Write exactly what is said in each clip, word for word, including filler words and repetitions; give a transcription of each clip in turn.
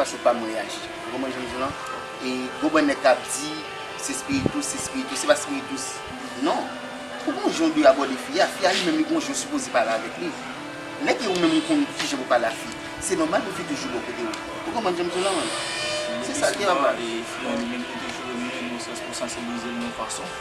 Sou pa m reyaji. Ou konprann jan m di w lan? E gon bann nèg k ap di, se spiritus, se spiritus, se pa spiritus. Non. Ou gon jan w dwe abòde fi a, fi a li menm li gon jan w sipoze pale avèk li. Lè ke ou menm ou konn kijan pou pale a fi, se nòmal pou fi toujou bò kote w. Ou konprann jan m di w lan, man? Se sa l gen anba. E fi a li menm li toujou renmen nan yon sans pou sansibilize l nan yon fason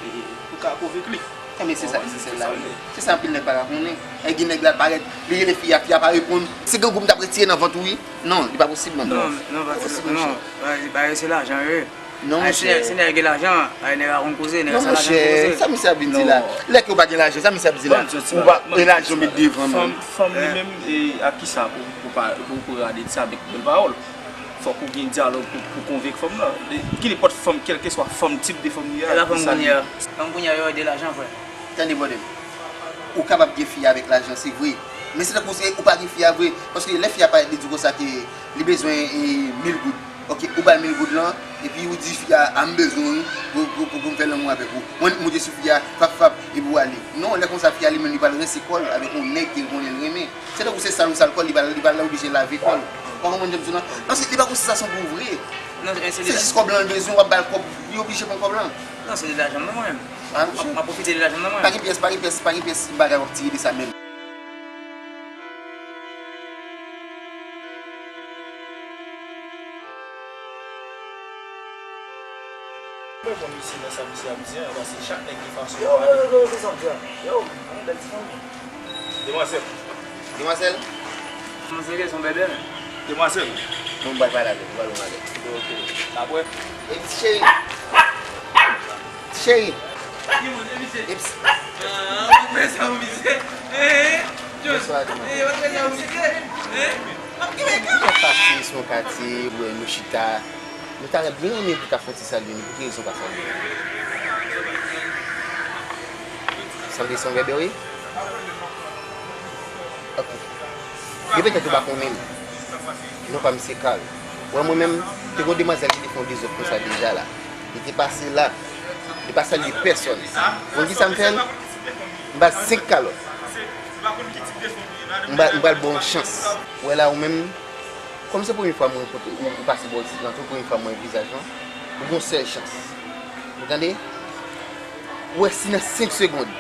e pou ka konvenk li. Enben, se sa ki se sèl la, wi. Se sa anpil nèg pa ka konnen. E gen nèg la parèt, li rele fi a, fi a pa reponn. Se grangou m t ap retire nan vant ou, wi. Non, li pa posib, non. Non, non, pa posib, non. Li pa rele se lajan, wi. Non, monchè. Si nèg gen lajan, ay, nèg a konn koze, nèg sa lajan koze. Non, monchè, sa misye ap vin di la? Lè ke w pa gen lajan, sa misye ap di la? Ou pa, e lajan w met devan menm. Fanm, fanm li menm, e, ak kisa pou, pou, pou, pou rade sa avèk bèl pawòl? Fòk ou gen dyalòg pou, pou konvenk fanm nan. Ki nenpòt fanm, kèlkeswa fanm, tip de fanm li ye, ak kisa li ye. Fanm kounye a, yo ede lajan, frè. Tande, brother. Ou kapab gen fi avèk lajan, se vre. Men se tankou se ou pa gen fi a vre. Paske lè fi a parèt, li di w konsa ke li bezwen, e, mil goud. Ok, ou ba l mil goud lan, epi ou di fi a, a m bezwen w wi, pou, pou, pou, pou m fè lanmou avèk ou. Mwen, moute sou fi a, fap, fap, epi w ale. Non, lè konsa, fi a li menm, li pral rense kò l avèk yon nèg ke l konnen l renmen. Se tankou se sal ou sal kò l, li pral, li pral oblije lave kò l. Ou konprann jan m di w lan? Paske li pa gon sansasyon pou vre. Non, se jis kòb lan l bezwen, w ap ba l kòb, li oblije pran kòb lan. Non, se de lajan m nan mwen menm. M ap pwofite de lajan m nan mwen menm. Pa gen pyès, pa gen pyès, pa gen pyès bagay w ap tire de sa menm. Mwen bon misye nan sa misye ap di an, paske chak nèg gen fason yo, yo, yo, yo, yo, sa m di an. Yo, yon bèl ti fanmi. Demwazèl. Demwazèl? Demwazèl, se yon bèbè, men. Demwazèl. Mwen, m pral pale avè l, m pral wè avè l. Ok. Apre? Epi, cheri. Cheri. Eps. Bonswa, John. Mwen pase sou yon katye, bwè, nou chita. Nou ta byen renmen pou ta fè yon ti salye nou. Pou ki rezon pa salye nou? Sanble se yon bèbè, wi. Ok. Gen petèt ou pa konnen m. Non pa m se Carl. Wè mwen menm, te gon demwazèl ki te fè yon dezòd konsa deja la. Li te pase la. Li pa salye pèsòn. Konn kisa m fè l? M ba l senk kalòt. M ba, m ba l ba w yon chans. Wè la ou menm, kòm se premye fwa mwen rankontre ou, ou pase bò isit lan tou, premye fwa mwen wè vizaj lan, ou gon sèl chans. Ou tande? Ou wè si nan senk segonn,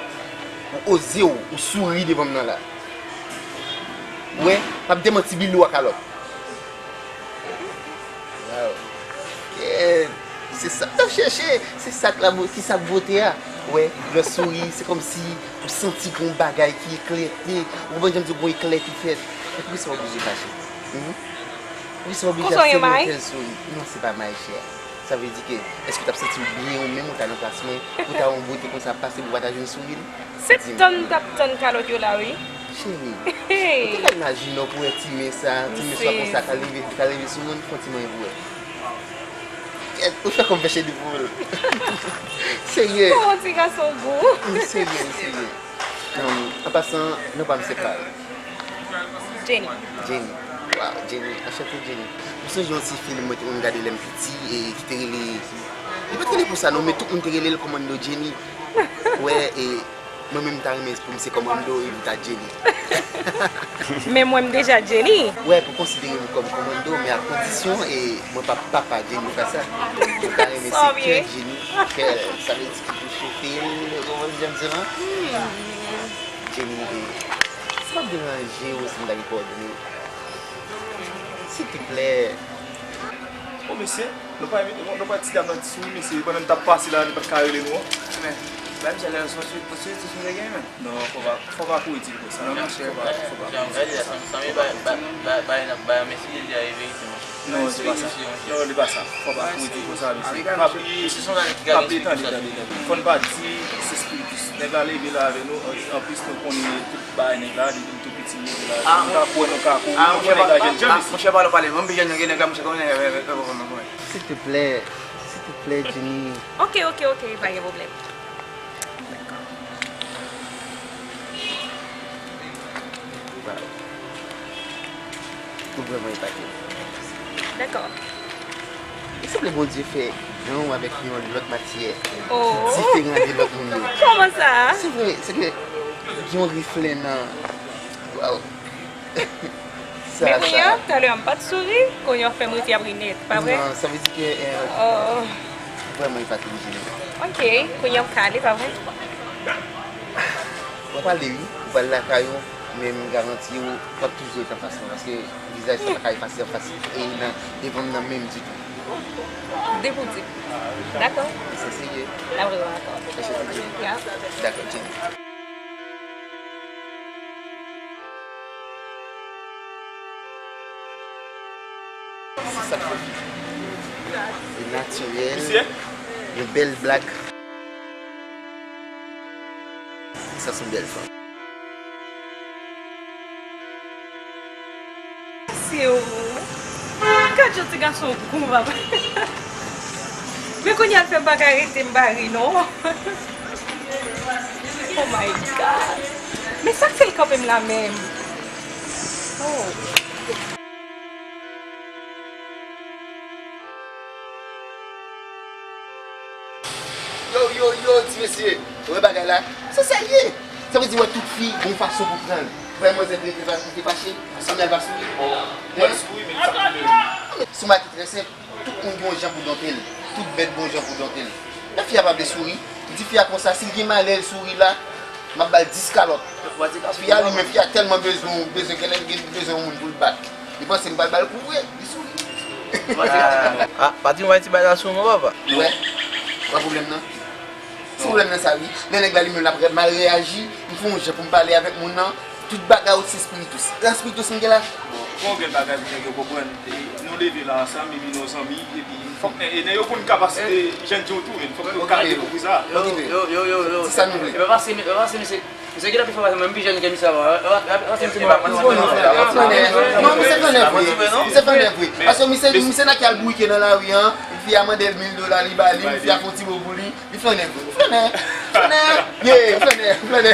ou oze w, ou souri devan m nan la. Ou wè, m ap demantible ou a kalòt. Waw. Yeah. Se sa m t ap chèche. Se sa k la bo-, ki sa k bote a. Ou wè, lè w souri, se kòmsi ou santi gon bagay ki eklète. Ou konprann jan m di w, gon eklè ki fèt. Men poukisa w oblije fache? Hmm? Poukisa w oblije ap sere yon tèl souri? Non, se pa may, chè. Sa vle di ke, èske w t ap santi w byen ou menm ou ta nan plas mwen, pou w ta wè yon bote konsa ap pase pou w pa ta jwenn souri l? Se tann m t ap tann kalòt yo la, wi. Cheri, ou te ka imajine w pou wè ti men sa, ti men sa konsa ka leve, ka leve sou moun, fè yon ti manyen pou wè. Kèt, ou fè kòm pèche de poul. Serye. Kòman ti gason gou. M serye, m serye. An pasan, non pa m se Carl. Jenny. Jenny. Waw, Jenny. Anchante, Jenny. M sonje yon ti fim mwen te konn gade lè m piti e ki te rele, li pa t rele konsa non, men tout moun te rele l Kòmando Jenny. Wè, e mwen menm m ta renmen pou m se Kòmando e m ta Jenny. Men mwen m deja Jenny. Wè, pou konsidere m kòm Kòmando, men a kondisyon e mwen pa papa Jenny Frassa. M ta renmen se kè Jenny, kè, sa vle di ki pou chofe l, ou konprann jan m di lan? Jenny, e, si w ap deranje ou si m ta gen kowòdone w? Silteplè. O mesye, nou pa, nou pa ti dam nan ti souri mesye, pandan n t ap pase la, li pa t ka rele nou an. Men, bay misye lè yo soti, soti ti souri gen men. Non, fò pa, fò pa kouri di l konsa. Non, mesye. Fò pa, fò pa kouri di l konsa. Sanble bay, bay, bay, bay, bay, bay, mesye, li di a e verite, monchè. Non, se pa sa. Non, li pa sa. Fò pa kouri di l konsa, mesye. Pa bliye, pa bliye, tande, tande, tande. Fò n pa di se spiritis. Nèg la leve la avè nou, anplis nou konnen tout bagay nèg la, depi nou tou piti, nèg la. Nou ka kwè, nou ka kouri, nou kwè nèg la jèn jan, mesye. Monchè, pale, pale, mwen pi jèn ke nèg la, monchè, kòman nèg la fè, fè, fè, fè, fè, fè. Silteplè, silteplè, Jenny. Ok, ok, ok, pa gen pwoblèm. Dakò. Waw. Ou vrèman epate. Dakò. Li sanble Bondye fè jan w avèk yon lòt matyè. Oh. Diferan de lòt moun yo. Kòman sa? Se vre, se ke gen yon reflè nan, waw. Men kounye a, talè a m pa t souri, kounye a w fè m rete ap ri nèt, pa vre? Non, sa vle di ke, eh, oh, vrèman, li pa t orijinal. Ok, kounye a m ka ale, pa vre? W ap ale, wi. Ou pral lakay ou, men m garanti w, w ap toujou ret anfas mwen, paske vizaj sa pa ka efase anfas, e nan, devan m nan menm ditou. Depi w di. Dakò. Se serye. N ap rewè ankò. Èske w di? Ya. Dakò, Jenny. Se sa k fè. Se natirèl. Yon bèl blag. Sa se yon bèl fanm. Se ou. Gad jan ti gason gou, papa. Men kounye a l fè m pa ka rete, m pa ri, non. Oh my God. Men sa k fè l kanpe m la menm? Oh. Yo, yo, yo, ti mesye. Ou wè bagay la? Se serye. Sa vle di, wè, tout fi gon fason pou pran l. Wè, manzè te, te, te fache, sanble l pa souri. Mwen souri, men sa pou de. Sou mwen ki trè senp. Tout moun gen yon jan pou donte l. Tout bèt gen yon jan pou donte l. Lè fi a pa vle souri, li di fi a konsa, si l gen malè, l souri la, m ap ba l dis kalòt. Fi a, li menm, fi a tèlman bezwen, bezwen kè lè l gen bezwen yon moun pou l bat. Li panse m pral ba l kou vre, li souri. Ah, pa di m bay ti bagay la sou non, papa. Wè, wè pwoblèm nan. Se pwoblèm nan sa, wi. Lè nèg la, li menm, l ap mal reyaji, m fè yon jan pou m pale avèk moun nan. Tout bagay ou se espiritus. Espiritus m gen la. Bon, gon grenn bagay pou nèg yo konprann. E, nou leve la ansanm, epi nou zanmi, epi fòk nèg, e nèg yo konn kapasite jèn jan w tou, men fòk yo ka dekouvri sa. Yo, yo, yo, yo, yo. Se sa nou vle. E pa pase, e pa pase, mesye. Mesye, gen anpil fwa pase mwen, m pi jèn ke misye avan. E pa, e pa, e pa pase, mesye. Non, misye fè nèf vre. Misye fè nèf vre. Paske misye, misye nan ki al bouke nan lari an, fi a mande l mil dola, li ba li, fi a fè yon ti bo pou li. Li flannè vre, li flannè. Flannè. Yeah, flannè, flannè.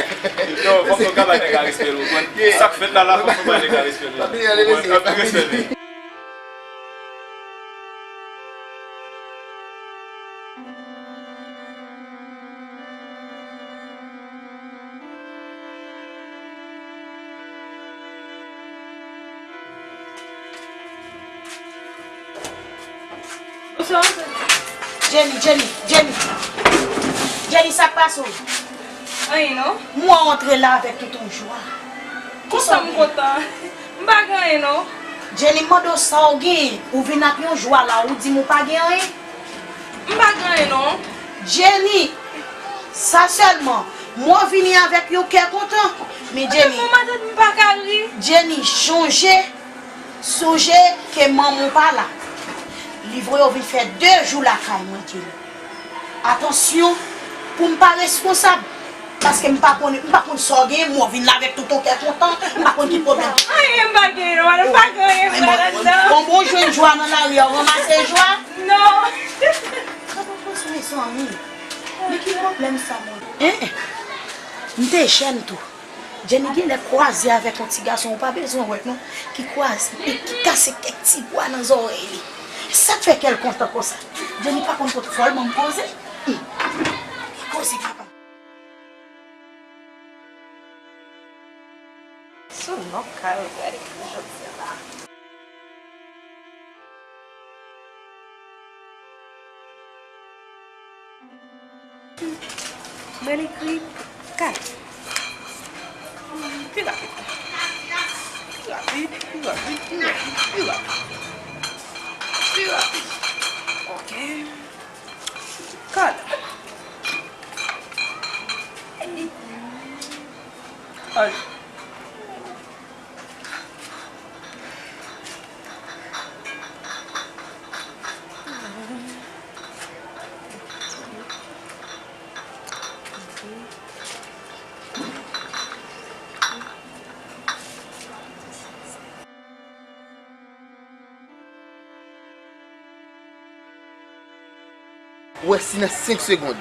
Yo, fòk nou ka bay nèg la respè l, ou konprann? Sa k fèt la, la, fòk nou bay nèg la respè l. Papi, ale, mesye. Respè l. Jenny, Jenny, Jenny. Jenny, sa k pase w? Anyen non. M wè w antre la avèk tout yon jwa. Konsa m kontan. M pa gen anyen non. Jenny, m mande w sa w gen. Ou vin ak yon jwa la, ou di m ou pa gen anyen. M pa gen anyen non. Jenny, sa sèlman. M wè w vini avèk yon kè kontan. Men Jenny. Mwen matant m pa ka ri. Jenny, chonje. Sonje ke manman w pa la. Li voye w vin fè de jou lakay mwen, Jenny. Atansyon, pou m pa responsab. Paske m pa konn, m pa konn sa w genyen, m wè w vin la avèk tout yon kè kontan, m pa konn ki pwoblèm. Anyen m pa genyen non, m pa gen anyen frè ladan. Bon, bon, jwenn jwa nan lari a, w ranmase jwa? Non. Sa pa posib, mezanmi. Men ki pwoblèm sa, mwen? Hein? M te jèn tou. Jenny genlè kwaze avèk yon ti gason ou pa bezwen wè non, ki kwaze, ki kase kèk ti bwa nan zòrèy li. Sa k fè kè l kontan konsa? Jenny pa konn kot fò l ban m koze. Hum. Koze papa. Sou non kal gade pou jodi a la. Mwen ekri kat. Pi rapid. Pi rapid, pi rapid, pi rapid, pi rapid. Pi rapid. Ok. Kat. Ay. Ou wè, si nan senk segonn,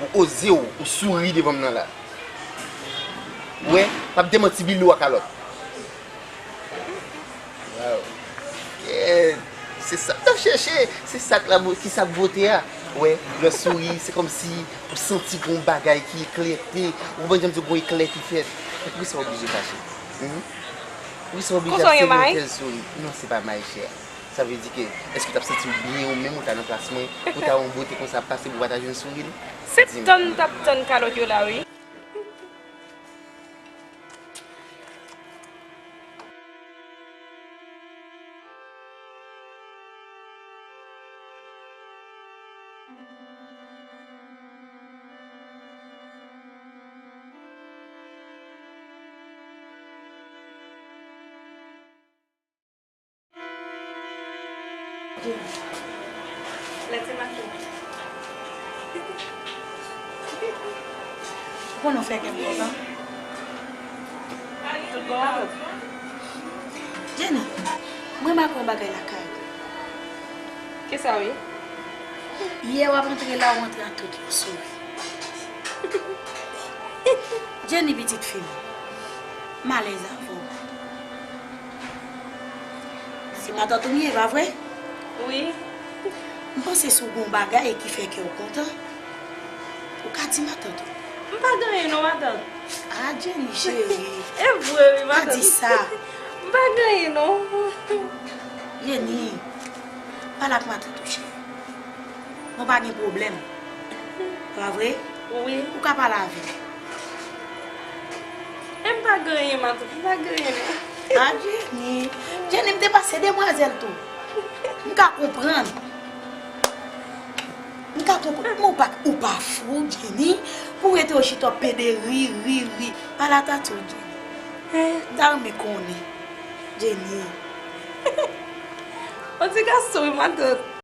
ou oze w, ou souri devan m nan la. Ou wè, m ap demanti bilo a kalòt. Wow. Yeah. Se sa k ap chèche, se sa k la, ki sa k bote a. Ou wè, lè w souri, se kòmsi ou santi gon bagay ki eklète. Ou konprann jan m di w, gon eklè ki fèt. Men poukisa w oblije fache? Hmm? Wi, se oblije ap sere yon tèl souri. Non, se pa may, chè. Sa vle di ke, èske w t ap santi w byen ou menm ou ta nan plas mwen, pou ta wè yon bote konsa ap pase pou w pa ta jwenn souri l? Se tann m t ap tann kalòt yo la, wi. Lè ti maten. Ou konnen w fè kè m kontan. Tout bon avè w? Jenny, mwen remake yon bagay lakay ou. Kisa w ye? Yè w ap antre la, ou antre ak tout yon souri. Jenny, pitit fi m, m alèz avè w. Se matant ou m ye, pa vre? Wi. M panse si w gen yon bagay ki fè kè w kontan, ou ka di matant ou. M pa gen anyen non, matant. A, Jenny cheri. E vre, wi, matant. Pa di sa. M pa gen anyen non. Jenny, pale ak matant ou, cheri. Nou pa gen pwoblèm. Pa vre? Wi. Ou ka pale avè l. E m pa gen anyen, matant, m pa gen anyen non. A, Jenny. Jenny, m te pase demwazèl tou. M ka konprann. M ka konprann. Men ou pa, ou pa fou, Jenny. Pou w rete w chita w pede ri, ri, ri. Pale a tati w, Jenny. M ta renmen konnen. Jenny. On ti gason, wi, matant.